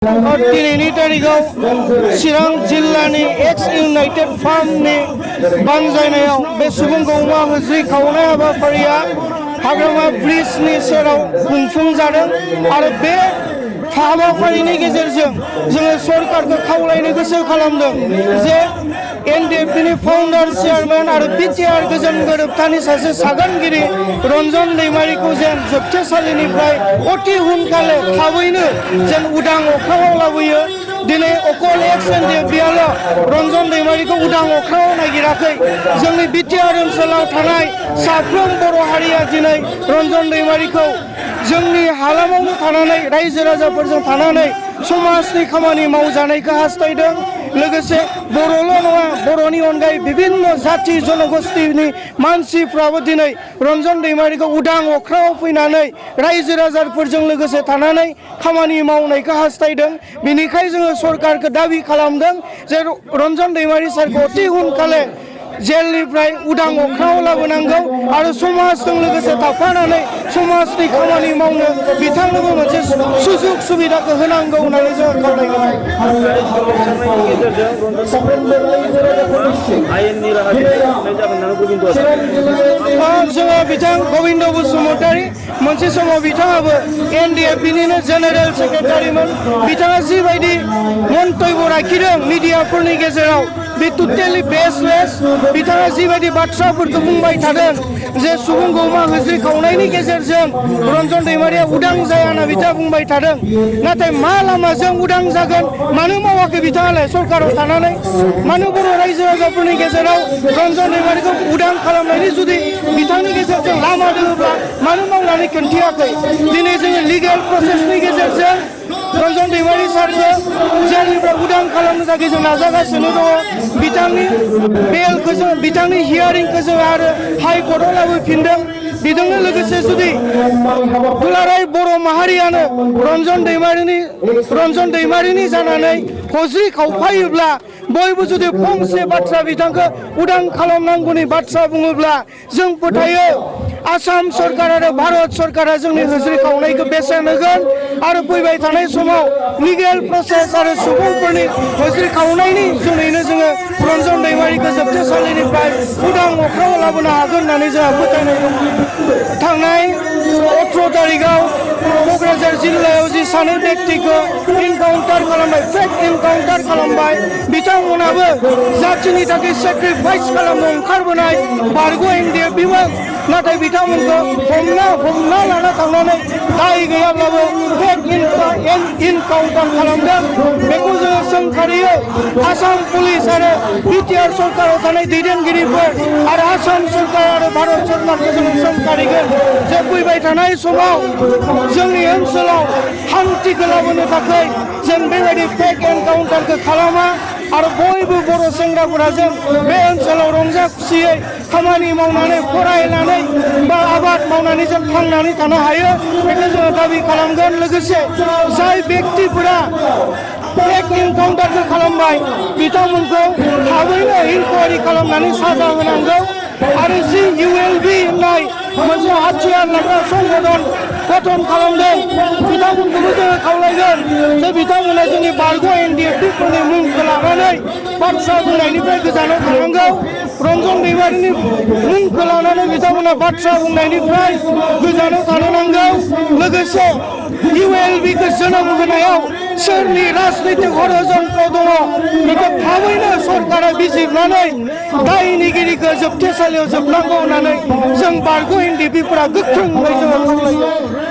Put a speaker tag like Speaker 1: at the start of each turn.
Speaker 1: दिनैनि तारिखाव चिरां जिल्लानि एक्स इउनाइटेड फार्मनि बानजायनायाव बे सुबुं गौमा होज्रि खावनाय हाबाफारिया हाग्रामा ब्रिजनि सेराव खुंफुंजादों आरो बे हाबाफारिनि गेजेरजों जोङो सरकारखौ खावलायनो गोसो खालामदों जे एनडिएफबिनि फाउन्डार चेयारमेन आरो बिटिआर गोजोन गोरोबथानि सासे सागानगिरि रन्जन दैमारिखौ जेन जोबथेसालिनिफ्राय अति हुनखाले थाबैनो जेन उदां अख्राङाव लाबोयो। दिनै अकल एक्स एनडिएफबिआल' रन्जन दैमारिखौ उदां अख्राङाव नागिराखै। जोंनि बिटिआर ओनसोलाव थानाय साफ्रोम बर' हारिया दिनै रन्जन दैमारिखौ जोंनि हालामावनो थानानै रायजो राजाफोरजों थानानै समाजनि खामानि मावजानायखौ हास्थायदों। लोगोसे बर'ल' नङा, बर'नि अनगायै बिभिन्न जाथि जनगोष्ठीनि मानसिफ्राबो दिनै रन्जन दैमारिखौ उदां अख्राङाव फैनानै रायजो राजाफोरजों लोगोसे थानानै खामानि मावनायखौ हास्थायदों। बेनिखायनो जोङो सरकारखौ दाबि खालामदों जे रन्जन दैमारि सारखौ अति हुनखाले जेलनिफ्राय उदां अख्राङाव लाबोनांगौ आरो समाजजों लोगोसे थाफानानै समाजनि खामानि मावनो बिथांनोबो मोनसे सुजुग सुबिदाखौ होनांगौ होननानै जोङो खावलायदों। जोङो बिथां गबिन्द बसुमतारी मोनसे समाव बिथाङाबो एनडिएफबिनिनो जेनेरेल सेक्रेटारिमोन। बिथाङा जिबायदि मन्तब्य लाखिदों मिडियाफोरनि गेजेराव बे टटेलि बेसलेस। बिथाङा जिबायदि बाथ्राफोरखौ बुंबाय थादों जे सुबुं गौमा होज्रि खावनायनि गेजेरजों रन्जन दैमारिया उदां जाया होनना बिथाङा बुंबाय थादों। नाथाय मा लामाजों उदां जागोन? मानो मावाखै बिथाङालाय सरकाराव थानानै? मानो बर' रायजो राजाफोरनि गेजेराव रन्जन दैमारिखौ उदां खालामनायनि जुदि बिथांनि गेजेरजों लामा दङब्ला मानो मावनानै खोन्थियाखै? दिनै जोङो लिगेल प्रसेसनि गेजेरजों रन्जन दैमारि सारखौ जेलनिफ्राय उदां खालामनो थाखाय जों नाजागासिनो दङ। बिथांनि बेलखौ जों बिथांनि हियारिंखौ जों आरो हाइकर्टआव लाबोफिनदों। बेजोंनो लोगोसे जुदि दुलाराय बर' माहारियानो रन्जन दैमारिनि जानानै होज्रि खावफायोब्ला बयबो जुदि फंसे बाथ्रा बिथांखौ उदां खालामनांगौनि बाथ्रा बुङोब्ला जों फोथायो आसाम सरकार आरो भारत सरकारा जोंनि होज्रि खावनायखौ बेसेन होगोन आरो फैबाय थानाय समाव लिगेल प्रसेस आरो सुबुंफोरनि होज्रि खावनायनि जुनैनो जोङो रन्जन दैमारिखौ जोबथेसालिनिफ्राय उदां अख्राङाव लाबोनो हागोन होननानै जोंहा फोथायनाय दं। थांनाय 18 तारिखाव क'क्राझार जिल्लायाव जि सानै व्यक्तिखौ इनकाउन्टार खालामबाय, फेक इनकाउन्टार खालामबाय, बिथांमोनाबो जाथिनि थाखाय सेक्रिफाइस खालामनो ओंखारबोनाय बारग' एनडिएफबिमोन। नाथाय बिथांमोनखौ हमना लाना थांनानै दाय गैयाब्लाबो फेक इनकाउन्टार खालामदों। बेखौ जोङो सोंखारियो आसाम पुलिस आरो बिटिआर सरकाराव थानाय दैदेनगिरिफोर आरो आसाम सरकार आरो भारत सरकारखौ जोङो सोंखारिगोन जे फैबाय थानाय समाव जोंनि ओनसोलाव हान्थिखौ लाबोनो थाखाय जों बेबायदि फेक एनकाउन्टारखौ खालामा आरो बयबो बर' सेंग्राफोरा जों बे ओनसोलाव रंजा खुसियै खामानि मावनानै फरायनानै बा आबाद मावनानै जों थांनानै थानो हायो। बेखौ जोङो दाबि खालामगोन। लोगोसे जाय व्यक्तिफोरा फेक इनकाउन्टारखौ खालामबाय बिथांमोनखौ थाबैनो इनकुवारि खालामनानै साजा होनांगौ आरो जि ULB होननाय मोनसे हाथियार लाग्रा संगठन गठन खालामदों बिथांमोनखौबो जोङो खावलायगोन जे बिथांमोना जोंनि बारग' एनडिएफबिफोरनि मुंखौ लानानै बाथ्रा बुंनायनिफ्राय गोजानाव थानांगौ। रन्जन दैमारिनि मुंखौ लानानै बिथांमोना बाथ्रा बुंनायनिफ्राय गोजानाव थानो नांगौ। लोगोसे ULBखौ जोनोम होनायाव सोरनि राजनैतिक षड़यन्त्र दङ बेखौ थाबैनो सरकारा बिजिरनानै दायनिगिरिखौ जोबथेसालियाव जोबनांगौ होननानै जों बारग' एनडिएफबिफोरा गोख्रोङै जोङो खावलायो।